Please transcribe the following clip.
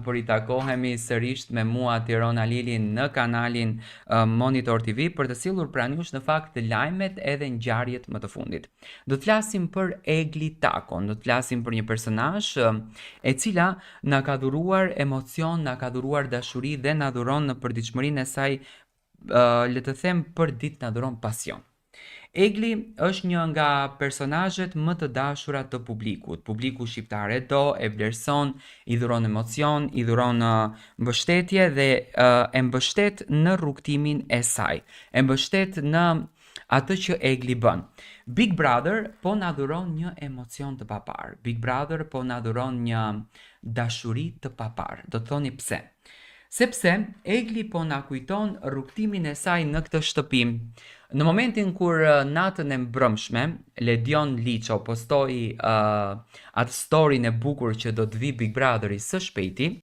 ku po ritakohemi sërish me mua Tirona Lili në kanalin Monitor TV për të sjellur pranë jush në fakt lajmet edhe ngjarjet më të fundit. Do të flasim për Egli Takon, do të flasim për një personazh e cila na ka dhuruar emocion, na ka dhuruar dashuri dhe na dhuron në përditshmërinë e saj, le të them për ditë na dhuron pasion. Egli është një nga personazhet më të dashura të publikut. Publiku shqiptar e do, e vlerëson, i dhuron emocion, i dhuron mbështetje dhe e mbështet në rrugëtimin e saj. E mbështet në atë që Egli bën. Big Brother po na dhuron një emocion të paparë. Big Brother po na dhuron një dashuri të paparë. Do të thoni pse? Sepse Egli po na kujton rrugëtimin e saj në këtë shtëpi. Në momentin kur natën e mbrëmshme Ledion Liço postoi atë storyn e bukur që do të vi Big Brotheri së shpejti,